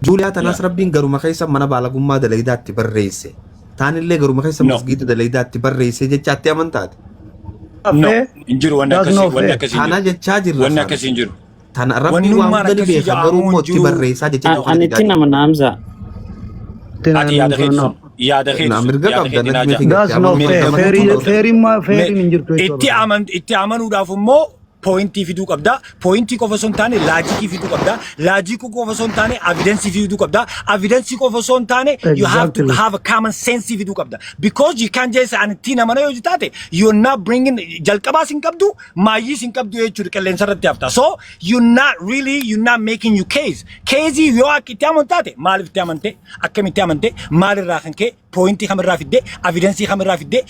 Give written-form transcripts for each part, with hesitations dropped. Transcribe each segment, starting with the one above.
Juuliyaa tanaas Rabbiin garuma keessa mana baalagummaa dalaydaatti barreesse. Taanillee garuma keessa No. masgiida dalaydaatti barreesse jechaatti amantaati. No. Fair. Hin jiru wanni That's akkasii no wanni fair. akkasii hin Tana jiru. jechaa jirra Wanni sana. akkasii hin jiru. Tana Rabbiin waan Wannummaan hunda ni akkasii beeka garuu jedhamu immoo hin itti jiru. barreessaa jecha jiru kana Ani fidaa itti jirra. nama Hamza. Ati yaada keeti No. sun. Yaada keeti Na sun. mirga Yaada qabda keeti naa najmi jaa. kiyyatti That's amma no mirga fair. malee Fair tun fair fair hin jirtu Itti jechuudha. aman itti amanuudhaaf immoo pointii fiduu qabda. Pointii qofa osoo hin taane logicii fiduu qabda. Logicii qofa osoo hin taane evidencii fiduu qabda. Evidencii qofa osoo hin taane you have to Exactly. have a common sense fiduu qabda. Because you can't just ani ittiin amana yoo taate you're not bringing jalqabaas hin qabdu maayyiis hin qabdu jechuudha qilleensa irratti hafta. So you're not really you're not making your case. Case yoo akka itti amantu taate maaliif itti amante akkamitti amante maalirraa kan ka'e pointii kamirraa fidde evidencii kamirraa fidde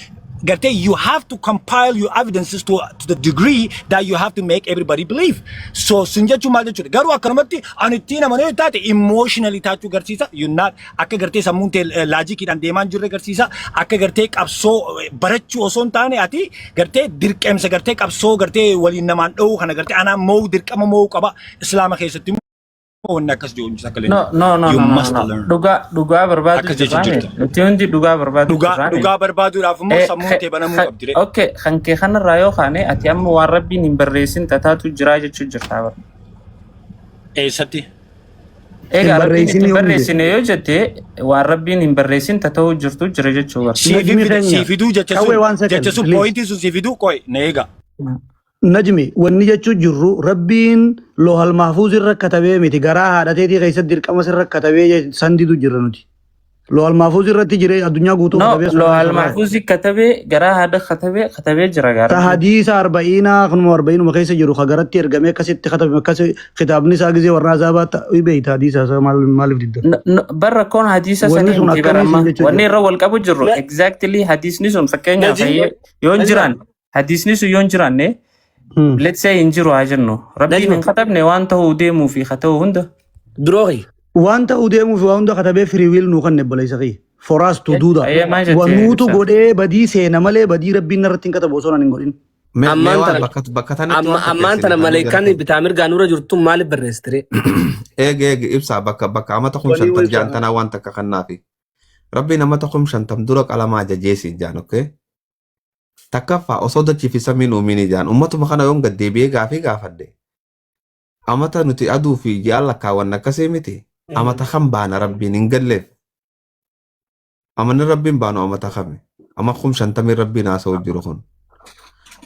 gartee you have to compile your evidences to the degree that you have to make everybody believe. So sun jechuun maal jechuudha? Garuu akkanumatti ani ittiin amanee yoo taate emotionally taachuu garsiisa. You not akka gartee sammuun tee logiciidhaan deemaa hin jirre garsiisa. Akka gartee qabsoo barachuu osoo hin taane ati gartee dirqamsa gartee qabsoo gartee waliin namaan dha'uu kana gartee anaan mo'uu dirqama mo'uu qaba islaama keessatti immoo wanni akkas jiru akka No, no, no, You no, no, must no. learn. Dhugaa dhugaa barbaadu Akkas jechuun jirraame. jirta. Nuti hundi dhugaa barbaadu Dhugaa jirraame. dhugaa barbaaduudhaaf immoo sammuun tee banamuu qabdi. Ree. Okay, kan kee kanarraa yoo kaane ati amma waan Rabbiin hin barreessin tataatu jiraa jechuu jirta bara. Eessatti? Egaa Hin Rabbiin barreessin itti yoom barreessine yoo jette waan Rabbiin hin barreessin tata'uu jirtu jira jechuu bara. Sii Najmi fide- keenya. sii fiduu jecha Qawwee sun one second, jecha sun please. pointii sun sii fiduu qoy na eega. Najmi wanni jechuu jirru Rabbiin loohal mahfuuz irra katabee miti garaa haadhateetii keessatti dirqama sirra katabee san didu jirra nuti. Loohal mahfuuz irratti jiree addunyaa guutuu No, katabee loohal mahfuuzi katabee garaa haadha katabee katabee jira Ta garaa. hadiisa arba'iinaa kanuma arba'iinuma keessa jiru ka garatti ergamee akkasitti katabame akkas kitaabni isaa gisee warra azaabaa ta'u beeyta hadiisa isaa maal maaliif didda. No, no, bara rakkoon hadiisa Wanni sanii sun miti bara akkamii amma siin jechuu wanni jira. irra wal qabu jirru exactly hadiisni sun fakkeenyaaf Najib, hayyee yoo hin Najib, jiraan hadiisni sun yoo hin jiraanne let's say hin jiru haa jennu Rabbiin Najib, hin katabne waan ta'uu deemuu fi haa ta'u hunda. Duroohi. Waan ta'uu deemuuf waa hunda katabee free will nuu kanne obboleessa kiyya. For us to do that. Ayyee maal jette Wanuutu ibsa? godhee badii seena malee badii Rabbiin narratti hin katabu osoo nan hin godhin. Mee mee Ammaan waan tana bakka bakka tanatti amma waan ammaan tana fakkeessine kan maleekaan jara bitaa mirgaa nurra jirtu maaliif barreessitire? Eege eege ibsaa bakka bakka amata kum Walii shantam wal jaan tanaa waan takka kannaafi. Rabbiin amata 50,000 dura qalamaa ajajeesi jaan okay. Takkaffaa osoo dachii fi samiin uumini jaan ummatuma kana yoon gad deebi'ee gaafii gaafadhe. Amata nuti aduu fi ji'a lakkaawwanna akkasii miti. Amata kam baana Rabbiin hin galleef. Amanni Rabbiin baanu amata kami? Ama 50,000 Rabbiin haasa'u jiru kun.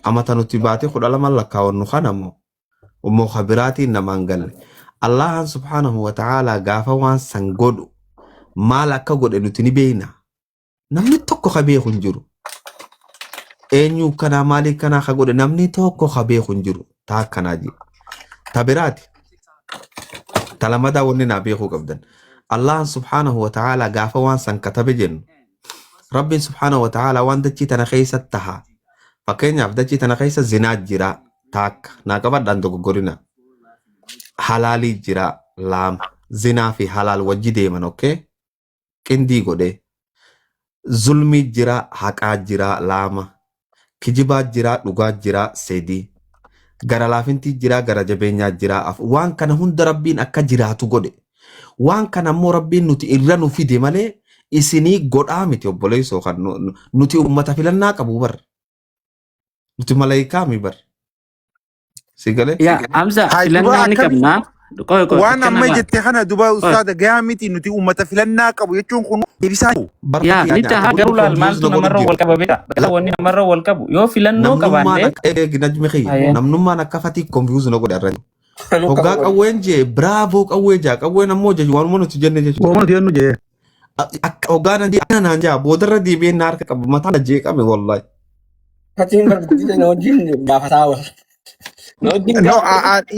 Amata nuti baatii 12 lakkaawwannu kana moo immoo ka biraatiin namaan galle. Allahan subhaanahu wa ta'aalaa gaafa waan san godhu maal akka godhe nuti ni beekna. Namni tokko ka beeku hin jiru. Eenyu kanaa maalii kanaa ka godhe namni tokko ka beeku hin jiru. Taa akkanaa jee. Ta biraati. Ta lamadaa wanni naa beekuu qabdan. Allahan subhaanahu wa ta'aalaa gaafa waan san katabe jennu. Rabbiin subhaanahu wa ta'aalaa waan dachii tana keessa taha. Fakkeenyaaf dachii tana keessa zinaa jira. Taakka. Naa qabadhaan dogoggorina. Halaalii jira. Laama. Zinaa fi halaal wajji deeman okay? Qindii godhee. Zulmii jira, haqaa jira, laama. Kijibaa jira, dhugaa jira, sedii. Gara laafintii jira, gara jabeenyaa jira, afur. Waan kana hunda Rabbiin akka jiraatu godhe. Waan kana immoo Rabbiin nuti irra nu fide malee isinii godhaa miti obboleessoo kan nuti ummata filannaa qabu bar. Nuti malaayikaa mi bar. Si galee? Yaa Hamza Haa duba filannaa ni akkami qabna. Qoy qoy waan akkana amma laa. jette kana duba Qoy. ustaada gahaa miti nuti uummata filannaa qabu jechuun kun deebisaa jiru. Barra Yaa ni keenya taha ati garuu hundi laal confuse maaltu na godhu namarra jira. wal qaba beektaa? Bakka wanni namarra wal qabu yoo filannoo Namnummaan qabaanne akka eegi najmi kiyya. Ayee. Namnummaan akka fatii confuse na godhe irra. Anu Hoggaa qaba. qawween jee bravo qawwee jaa qawween ammoo jechu waanuma nuti jenne jechuudha. Waanuma nuti jennu jee. Akka hoggaa nan jee ana naan jaa boodarra deebi'een na harka qaba mataa na jeeqame wallahi. Fatiin barbaadde na wajjin gaafataa oola. Na wajjin No, gaafata.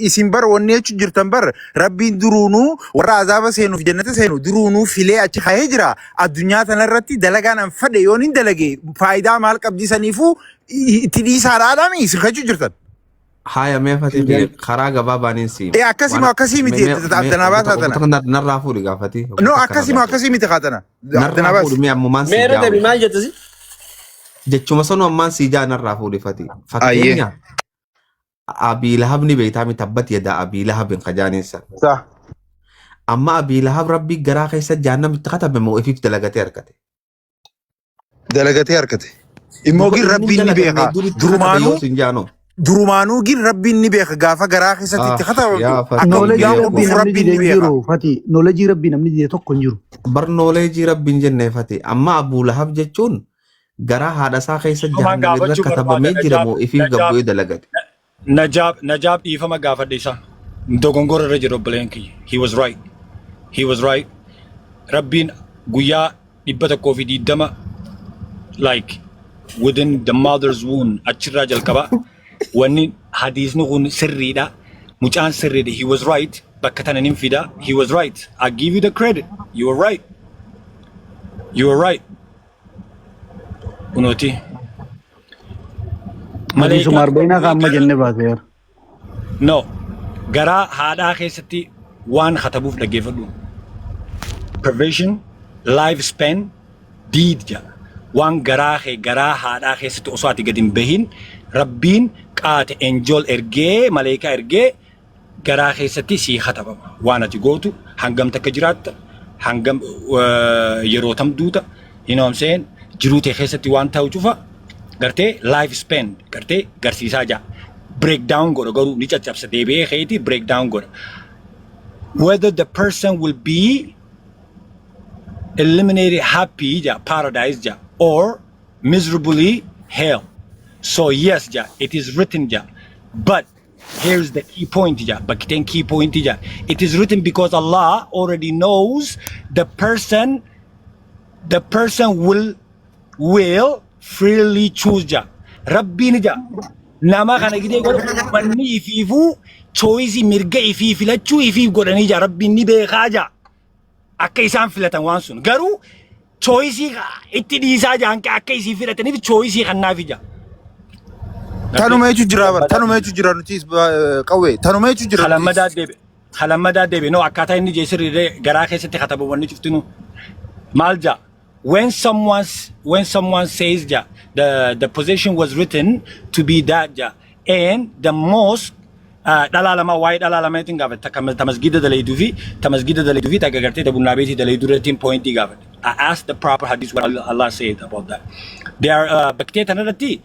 isin bar wanni jechuun jirtan bar Rabbiin duruunuu warra azaaba seenuuf jannata seenu duruunuu filee achi kaa'ee jira. Addunyaa tanarratti dalagaan an fadhe yoon hin dalage faayidaa maal qabdi saniifuu itti dhiisaadhaadhaami isin kachuu jirtan. Haaya mee fatii kiyya karaa gabaabaaniin siima. Ee akkasii moo akkasii miti abdanaa baasaa tana. Tokko narraa fuudhi gaafatii. No akkasii moo akkasii miti kaatana. Abdanaa Narraa baasi. fuudhi mee ammumaan sii Meerra jaa deebi maal jette si? Jechuma sanu ammaan sii jaa narraa fuudhi fatii. Ayyee. Fakkeenya Abii Lahabni beektaa mi tabbat yadaa Abii Lahabin kajaaniin san. Sa. Amma Abii Lahab Rabbii garaa keessa jahannam itti katabe moo ifiif dalagatee argate? Dalagatee argate. Immoo Duba gin inni hin rabbiin ni dalaganne beeka. dur itti katabe Durumaanuu yoo sin jaanoo. durumaanuu gin rabbiin ni beeka gaafa garaa keessatti itti Ah, katabamtu yaa akka fatii Knowledge guyyaan biyya kun rabbii dhufu namni rabbiin dide ni hin beeka. jiru fati knowledge rabbii namni dide tokko hin jiru. Barnooleejii rabbiin jennee fati. Amma Abuu Lahab jechuun garaa haadha isaa keessa Dhiifamaan jahannam irra gaafachuu barbaada katabamee jira Najaab moo ifiif Najaab gabbu'ee dalagate? Najaab Najaab dhiifama gaafadhe isa. Dogongora irra jira obboleen kiyya. He was right. He was right. Rabbiin guyyaa 120 like within the mother's womb achirraa jalqaba. Wanni hadiisni kun sirriidha. Mucaan sirriidha. He was right. Bakka tana nin fida. He was right. I give you the credit. You were right. You were right. Kunooti. Hadiisuma Maleekaa arba'inaa kan amma jenne baaseera. No. Garaa haadhaa keessatti waan katabuuf dhaggeeffadhu. Provision, life span, deed jedha. Waan garaa kee garaa haadhaa keessatti osoo ati gad hin bahin rabbiin qaate angel ergee maleekaa ergee garaa keessatti sii katabama. Waan ati gootu hangam takka jiraatta, hangam yeroo tam duuta, you know what I'm saying? Jiruu tee keessatti waan ta'u cufa gartee life span gartee garsiisaa jaa. Break down godha garuu ni caccabsa deebi'ee keeti break down godha. Whether the person will be eliminated happy ja paradise ja or miserably hell. So yes ja it is written ja. But here's the key point ja. Bakkiteen key point ja. It is written because Allah already knows the person will freely choose ja. Rabbiin ja. Nama kana gidee godhu uummanni ifiifuu choice mirga ifii filachuu ifiif godhanii ja. Rabbiin ni beekaa ja. Akka isaan filatan waan sun. Garuu choice itti dhiisaa ja hanqa akka isii filataniif choice kannaafi ja. Tanuma jechuun jira bara. Tanuma jechuun jira nutis qawwee. Tanuma jechuun jira nutis. Kalammadaa deebe. Kalammadaa deebe. No akkaataa inni jee sirriilee garaa keessatti katabamanni cuftinu. Maal ja? When someone says ja the position was written to be that ja and the mosque dhalaa lama waa'ee dhalaa lamaatiin gaafate takka ta masgida dalayduu fi ta masgida dalayduu fi takka gartee ta bunnaa beetii dalayduu irratti pointii gaafate. I asked the proper hadith what Allah said about that. They are baktee tanarratti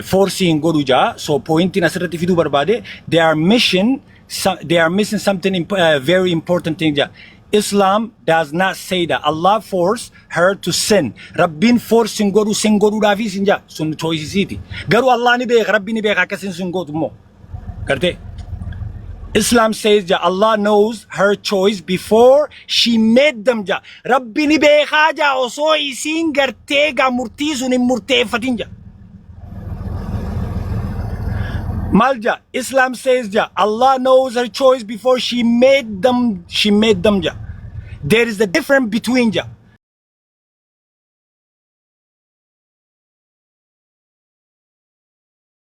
force hin godhu jaa so pointiin asirratti fiduu barbaade they are mission they are missing something very important thing ja. Islam does not say that Allah forced her to sin. Rabbiin force hin godhu sin godhuudhaafis hin jaa sun choice isiiti. Garuu Allah ni beeka Rabbi ni beeka akka sin sin gootu immoo. Gartee Islam says ja Allah knows her choice before she made them ja. Rabbi ni beekaa ja osoo isiin gartee gaa murtii sun hin murteeffatin ja. Maal ja Islam says ja Allah knows her choice before she made them ja. There is a difference between ja.